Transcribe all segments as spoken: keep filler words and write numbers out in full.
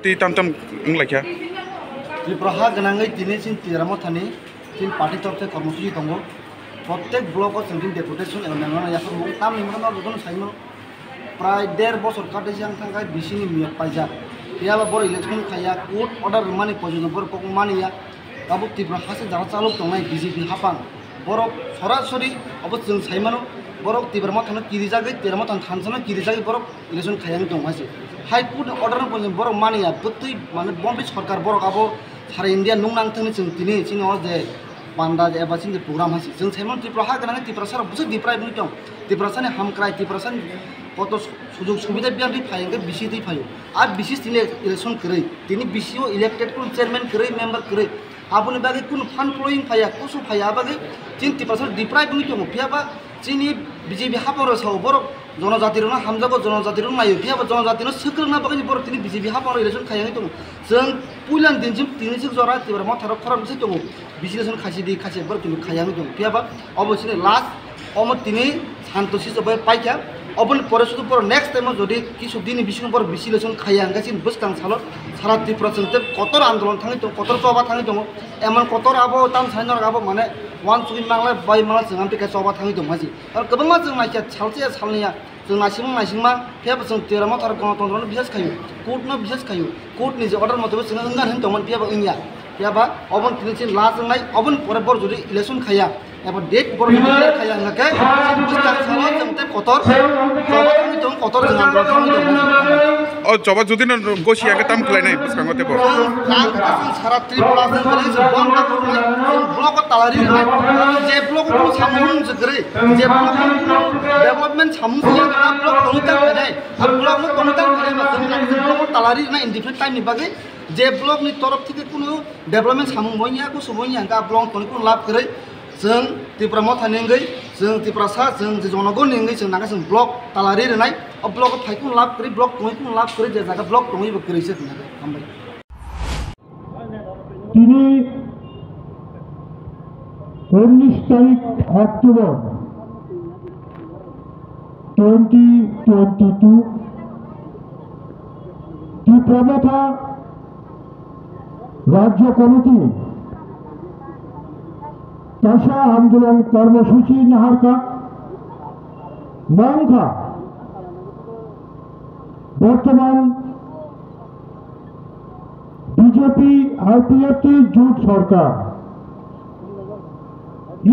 Twi tam tam wng lai kha. Tripura ha gwnangwi tini chini Tipra Mothani chini party torop se kormosuchi tongo. Prottek block o chwng chini deputation eba memorandum yaphar mung tamni mano jotono saimano. Prai der bosor kate siang thangkha B C ni miyok paijak. Phiya ba borok election khaiya, court order rwmani pojono borok kok maniya. Tabuk Tripura ha se jara chalok tongnai B J P haphang. Borok sorasori obo chwng saimano, borok Tipra Mothano kirijagwi, Tipra Mothani thansano kirijagwi borok election khaiya wng tongo hai se. High Court ni order no borok maniya, bwtwi mane bontwi sorkar borok abo sara India nung nang thangni chwng tini chini o je panda eba chini program hai se. Chwng saimano Tripura ha gwnangwi Tiprasa rok bwswk deprive wngwi tong. Tiprasa ni hamkrai, Tiprasa ni koto sujog subida biyang twi phai hwnkhe B C twi phaio. A B C tini election kwrwi, tini B C o elected kunu chairman kwrwi, member kwrwi. Aboni bagwi kunu fund flowing phaiya, kusu phaiya, abagwi chini Tiprasa deprive wngwi tongo. Phiya ba chini B J P haphang rok sao borok jonojati rokno hamjago, jonojati rokno naio, phiya ba jonojati no swkang rwna bagwi borok tini B J P haphang rok election khaiya wngwi tongo. Chwng puila ni din chini tini swk jora Tipra Motha rok khorang bwsai tongo, B C election khaisi di khaisi borok tini khaiya wngwi tongo. Phiya ba obo chini last. Omo tini santo siso bai paikha. Oboni pore sudu pore next time o jodi kisu dini bisingo borok B C election khaiya hwnkhe chini bwskang salo sara Tripura chwng tei kotor andolon thangwi tongo, kotor choba thangwi tongo. Emon kotor abo tam sai norok abo mane uansugwi manglai bai mangla chwng amtwi khe choba thangwi tongo hai se. Aro kwbangma chwng naikha salsa ya salnwi ya chwng naisingma naisingma phiya bo chwng Tipra Motha rok Ganatantro no bisas khaio, court no bisas khaio, court ni je order mote bo chwng wngna hin tongmani phiya bo wngya. Phiya ba oboni tini chini last wngnai, oboni pore bor jodi election khaiya, eba date bor jodi clear khaiya hwnkhe, bwskang salo chwng tei kotor, choba thangwi tongo, kotor jwnga borok thangwi tongo. O choba jodi no gosi ya khe tam khlainai bwskango tei bo. Chwng nang khe chwng sara Tripura chwng belai chwng bond ta khurunai, chwng block o talari rwnai, je block o kunu samung se kwrwi, je block o kunu development samung se ya, a block tongwi ta khlainai, a block no tongwi ta khlainai, chwng nang khe chwng block o talari rwnai indefinite time ni bagwi. Je block ni torof theke kunu development samung bo wngya, kusu bo wngya, hwnkhe a block toni kunu lab kwrwi. Chwng Tipra Motha ni wngwi, chwng Tiprasa, chwng je jonogon ni wngwi chwng nang khe chwng block talari rwnai. O block o phai kunu lab kwrwi, block tongwi kunu lab kwrwi, je jaga block tongwi bo kwrwi se tongya. Hambai. Tini উনিশ তারিখ October twenty twenty-two, Tipra Motha Rajya Committee Kasa Andolon Kormosuchi Naharkha Nongkha, bortoman BJP IPFT জোট সরকার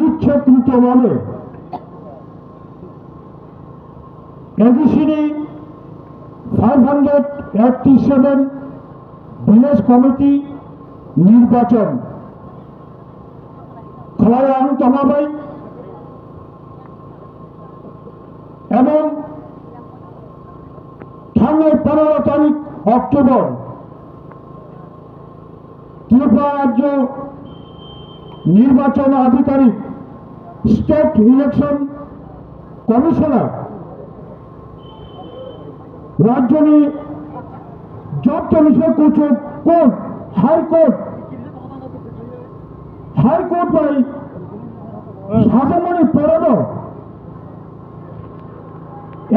ইচ্ছাকৃতভাবে এডিসিডি five hundred eighty seven village committee নির্বাচন খোলায় আইন তমাবাই এবং থানায় পনেরো তারিখ অক্টোবর ত্রিপুরা রাজ্য নির্বাচন আধিকারিক, স্টেট ইলেকশন কমিশনার রাজ্যনি যত বিষয় কিছু কোর্ট, হাইকোর্ট, হাইকোর্ট বাই সাজামণি পরব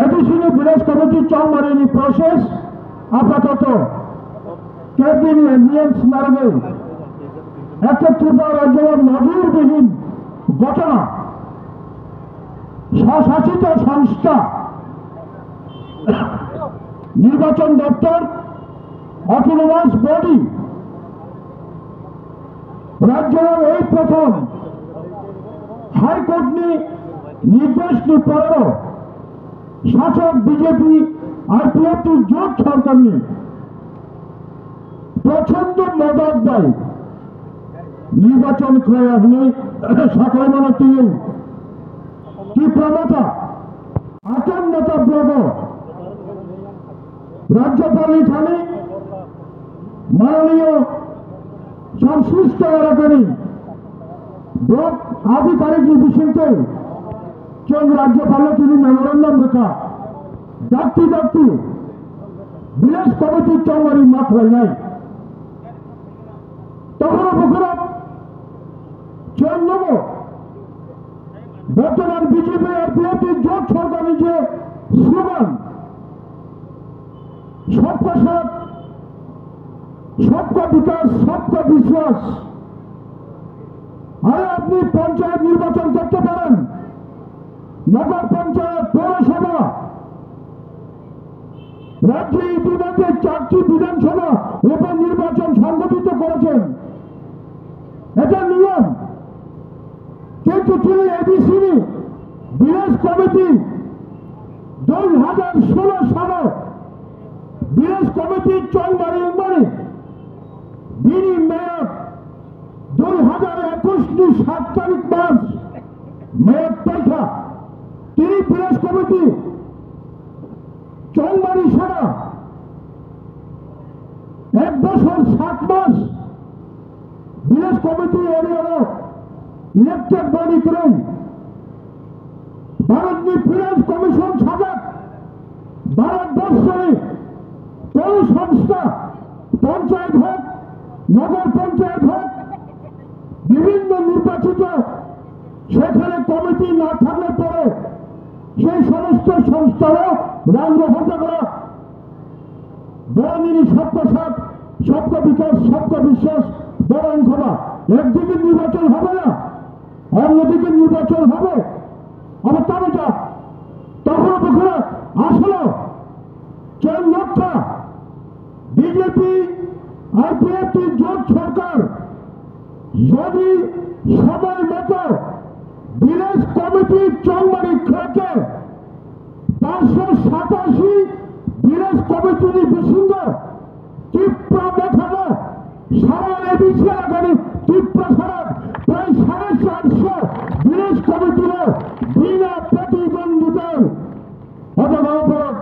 এডিসিডি ভিলেজ কমিটি চৌমারিনি প্রসেস আপাতত ক্যাবিন অ্যাম্বিয়েন্স মার্গে একটা ত্রিপুরা রাজ্যের নজিরবিহীন ঘটনা। স্বশাসিত সংস্থা নির্বাচন দপ্তর, অটোনোমাস বডি রাজ্যের এই প্রথম হাইকোর্টনি নির্দেশনি পরেও শাসক বিজেপি আইপিএফটি জোট সরকারনি প্রচণ্ড মদত দেয় নির্বাচন করা হলে সাকলাইমানা তিন ত্রিপুরা মাথা আটান্নটা ব্লক রাজ্যপাল ইথানি মাননীয় সংশ্লিষ্ট এলাকানি ব্লক আধিকারিক বিশিষ্ট চং রাজ্যপাল তিনি মেমোরান্ডাম লেখা ডাকতি ডাকতি ভিলেজ কমিটি চৌমারি মাঠ হইলাই তখন বুকুরা চন্দ্রগ বর্তমান বিজেপি আর বিএনপি জোট সরকারের যে স্লোগান সবকা সাথ সবকা বিকাশ, সবকা বিশ্বাস। আরে, আপনি পঞ্চায়েত নির্বাচন করতে পারেন, নগর পঞ্চায়েত, পৌরসভা, রাজ্যে ইতিমধ্যে চারটি বিধানসভা উপনির্বাচন সংগঠিত করেছেন, এটা নিয়ম। কিন্তু তিনি এবিসিনি ভিলেজ কমিটি দুই হাজার ষোলো সালে ভিলেজ কমিটি চৌমারি উমারি বিনি মেয়র দুই হাজার একুশ নি সাত তারিখ মার্চ মেয়র তাইখা তিনি ভিলেজ কমিটি চৌমারি সারা এক বছর সাত মাস ভিলেজ কমিটি এরিয়ার ইলেকটেড বডি করে ভারতনি ফিনান্স কমিশন সাজাক ভারতবর্ষের কোন সংস্থা পঞ্চায়েত হোক, নগর পঞ্চায়েত হোক, বিভিন্ন নির্বাচিত সেখানে কমিটি না থাকলে পরে সেই সমস্ত সংস্থারও রাঙ্গ হতে পারে। বড় মিনি সবকা সাথ, সবকা বিকাশ, সবকা বিশ্বাস, বড় অংশটা একদিকে নির্বাচন হবে না, অন্যদিকে নির্বাচন হবে। আবার তবে যা তখন বুঝলো আসলে চৌদ্দ লক্ষ বিজেপি আর বিএনপি জোট সরকার যদি সময় মতো ভিলেজ কমিটি চৌমারি ক্লাকে পাঁচশো সাতাশি ভিলেজ কমিটির বিসিঙ্গ ত্রিপুরা মথানো সারা এডিসি আগামী ত্রিপুরা সারা প্রায় সাড়ে চারশো ভিলেজ কমিটির বিনা প্রতিদ্বন্দ্বিতায় অথবা অপরাধ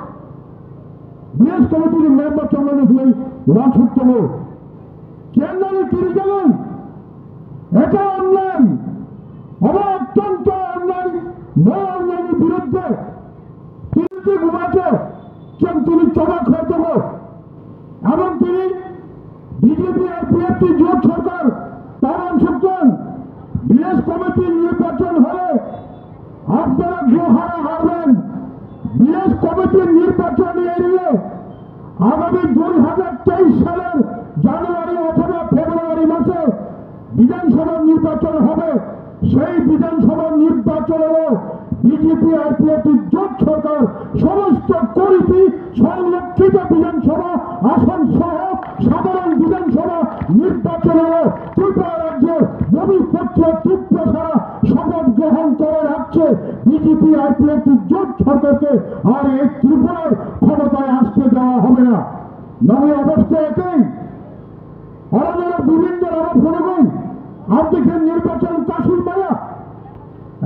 ভিলেজ কমিটির মেম্বার চৌমারি হলেই ওয়ান সত্তম কেন্দ্রীয় তিরিশ জন এটা অন্যায়, আমার অত্যন্ত অন্যায়, বড় অন্যায়ের বিরুদ্ধে তিনি যে ঘুমাতে চান, তিনি জবাব হয়ে দেব। এবং তিনি বিজেপি আর বিএনপি জোট সরকার তার অংশগ্রহণ ভিলেজ কমিটির নির্বাচন হলে আপনারা গো হারা হারবেন। ভিলেজ কমিটির নির্বাচন এড়িয়ে আগামী দুই হাজার তেইশ সালের জানুয়ারি অথবা ফেব্রুয়ারি মাসে বিধানসভা নির্বাচন হবে। সেই বিধানসভা নির্বাচনেও বিজেপি আইপিএফটি জোট সরকার সমস্ত কুড়িটি সংরক্ষিত বিধানসভা আসন সহ সাধারণ বিধানসভা নির্বাচনেও ত্রিপুরা রাজ্যের ভূমিপুত্র ত্রিপুরা সারা শপথ গ্রহণ করে রাখছে বিজেপি আইপিএফটি জোট সরকারকে আর এই ত্রিপুরার ক্ষমতায় আসতে দেওয়া হবে না। নবী অবস্থা একই, আলাদা বিভিন্ন আরো ফলকই আপনি নির্বাচন কাশির মায়া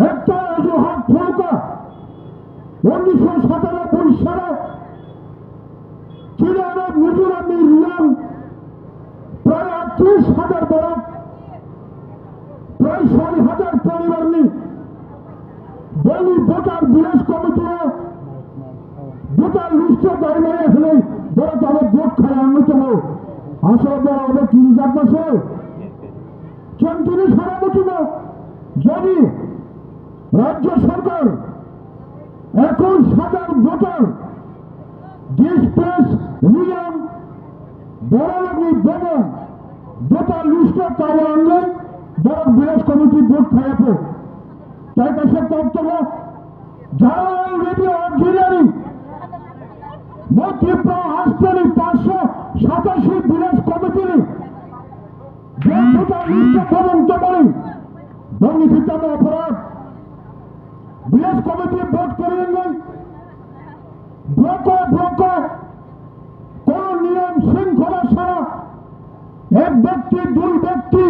একটা অজুহাত ফলকা উনিশশো সাতানব্বই সালে চীনের মিজোরামে রিয়াং প্রায় আটত্রিশ হাজার বরফ, প্রায় ছয় হাজার পরিবারনি বলি ভোটার ভিলেজ কমিটির ভোটার লিস্টে দাঁড়িয়ে এখানে বড় দলে ভোট খায় অন্যতম আসলে বড় হবে তিরিশ হাজার মাসে চন্দ্রী সারা বছর যদি রাজ্য সরকার একুশ হাজার ভোটার ডিসপ্লেস রিয়াং বড় লাগি ভবন ভোটার লিস্টে তারা আনলে বড় ভিলেজ কমিটি ভোট খাইয়াবো। তাই কাছে কর্তব্য যারা অলরেডি অরিজিনালি মন্ত্রী প্রায় আসতেনি পাঁচশো সাতাশি ভিলেজ কমিটির যে ভোটার লিস্টে ভবন তমারি দঙ্গি ফিতানো অপরাধ ভিলেজ কমিটি ভোট করিয়ে নেই। ব্লক ব্লক কোন নিয়ম শৃঙ্খলা ছাড়া এক ব্যক্তি দুই ব্যক্তি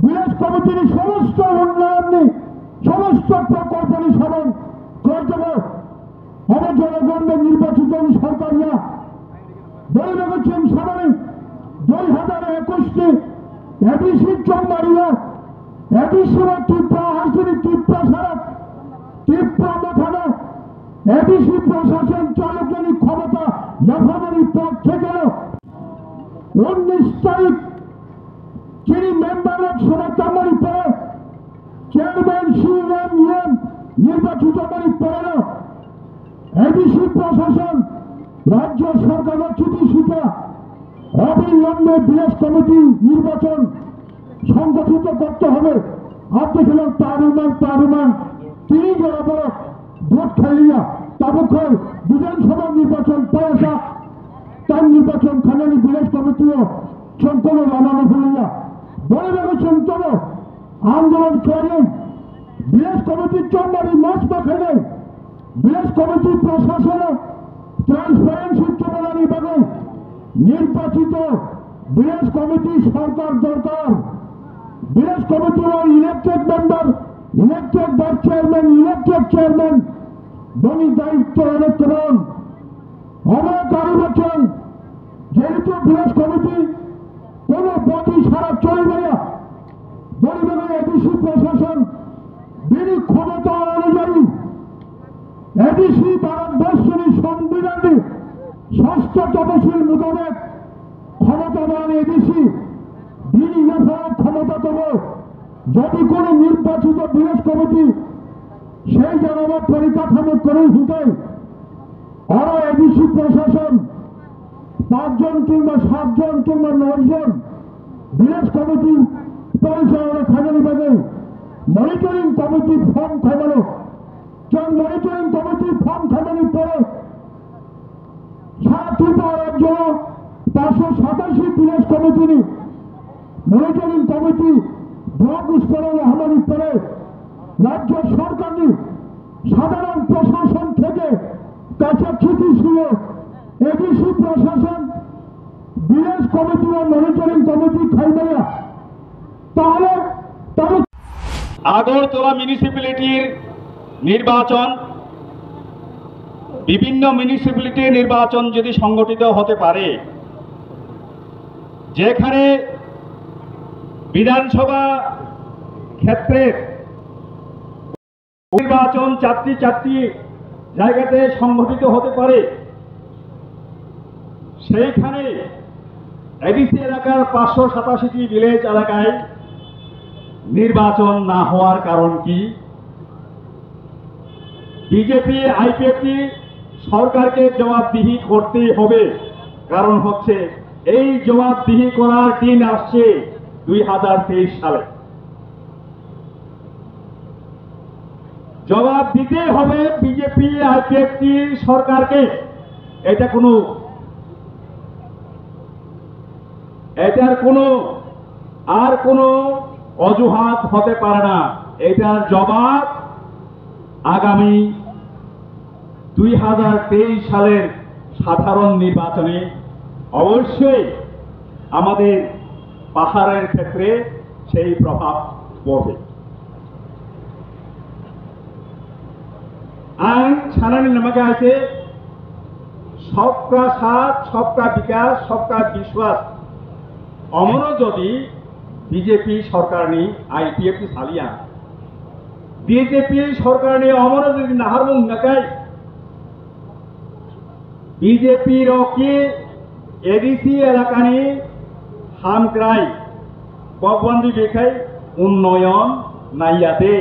ভিলেজ কমিটির সমস্ত উন্নয়ন সমস্ত প্রকল্প নিঃসারণ করে দেব। আমার জনগণের নির্বাচিত সরকার না বলে রেখেছেন সামনে দুই হাজার একুশটি এডিসি চৌমারিয়া এডিসি ত্রিপুরা আসেনি ত্রিপুরা সারা ত্রিপুরা মথানো এডিসি প্রশাসন চালকদের ক্ষমতা লাফানোর পর থেকে উনিশ তারিখ যিনি মেম্বার লোকসভা চামারি পরে চেয়ারম্যান সিএম ইএম নির্বাচিত করি পরে এডিসি প্রশাসন রাজ্য সরকারের চিঠি শিখা অবিলম্বে ভিলেজ কমিটি নির্বাচন সংগঠিত করতে হবে। আপনি খেলেন তারুমান তারুমান তিনি যারা বড় ভোট খাইয়া তাবুক হয় বিধানসভা নির্বাচন পয়সা তার নির্বাচন খানানি ভিলেজ কমিটিও সম্পূর্ণ লামানো হইয়া বড় বড় চন্দ্র আন্দোলন করেন। ভিলেজ কমিটির চন্দ্রী মাছ পাঠালেন। ভিলেজ কমিটি প্রশাসন ট্রান্সপারেন্সি চলানি বাগান নির্বাচিত ভিলেজ কমিটি সরকার দরকার। ভিলেজ কমিটি ও elected member, elected vice chairman, elected chairman বনি দায়িত্ব অনেক করুন। আমরা দাবি করছেন, যেহেতু ভিলেজ কমিটি কোনো বডি ছাড়া চলবে না, পরিবারের এডিসি প্রশাসন বিধি ক্ষমতা অনুযায়ী এডিসি ভারতবর্ষের সংবিধানে ষষ্ঠ তপশিল মোতাবেক ক্ষমতাবান এডিসি বিধি যথাযথ ক্ষমতা দেব। যদি কোনো নির্বাচিত ভিলেজ কমিটি সেই জায়গায় পরিকাঠামো করে হিকায়, আরো এডিসি প্রশাসন পাঁচজন কিংবা সাতজন কিংবা নয়জন ভিলেজ কমিটি পরিচালনা খানানি বাদে মনিটরিং কমিটি ফর্ম খামানো। যেমন মনিটরিং কমিটি ফর্ম খামানি পরে সারা ত্রিপুরা রাজ্য পাঁচশো সাতাশি ভিলেজ কমিটির মনিটরিং কমিটি ব্লক স্তরে হমানি পরে রাজ্য সরকারনি সাধারণ প্রশাসন থেকে কাছে চিঠি ছিল এডিসি প্রশাসন ভিলেজ কমিটি ও মনিটরিং কমিটি খাইবাইয়া তাহলে তাহলে আগরতলা মিউনিসিপ্যালিটির নির্বাচন, বিভিন্ন মিউনিসিপ্যালিটির নির্বাচন যদি সংগঠিত হতে পারে, যেখানে বিধানসভা ক্ষেত্রের নির্বাচন চারটি চারটি জায়গাতে সংঘটিত হতে পারে, সেইখানে এডিসি এলাকার পাঁচশো সাতাশিটি ভিলেজ এলাকায় নির্বাচন না হওয়ার কারণ কি? বিজেপি আইপিএফটি সরকারকে জবাবদিহি করতেই হবে। কারণ হচ্ছে, এই জবাবদিহি করার দিন আসছে দুই হাজার তেইশ সালে। জবাব দিতে হবে বিজেপি আইপিএফটি সরকারকে। এটা কোনো, এটার কোনো আর কোনো অজুহাত হতে পারে না। এটার জবাব আগামী দুই হাজার তেইশ সালের সাধারণ নির্বাচনে অবশ্যই আমাদের পাহাড়ের ক্ষেত্রে সেই প্রভাব পড়বে। Ang sanani nama khe hai se, sabka saath, sabka bikas, sabka biswas. Omono jodi BJP সরকারনি আইপিএফটি saliya, বিজেপি সরকারনি omono jodi naharmung nakai, BJP rok ki ADC এলাকানি hamkrai, kokbandi bikhai unnoyon naiya de.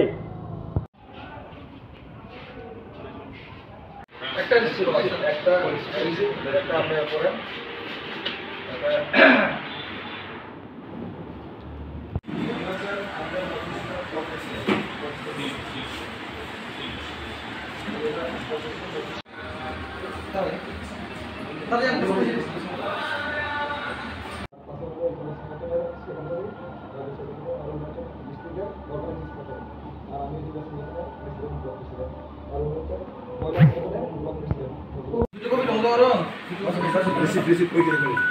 একটা রিসিট আছে, একটা রিসিট, একটা আপনি করেন। Receipt, receipt, wait, wait, wait.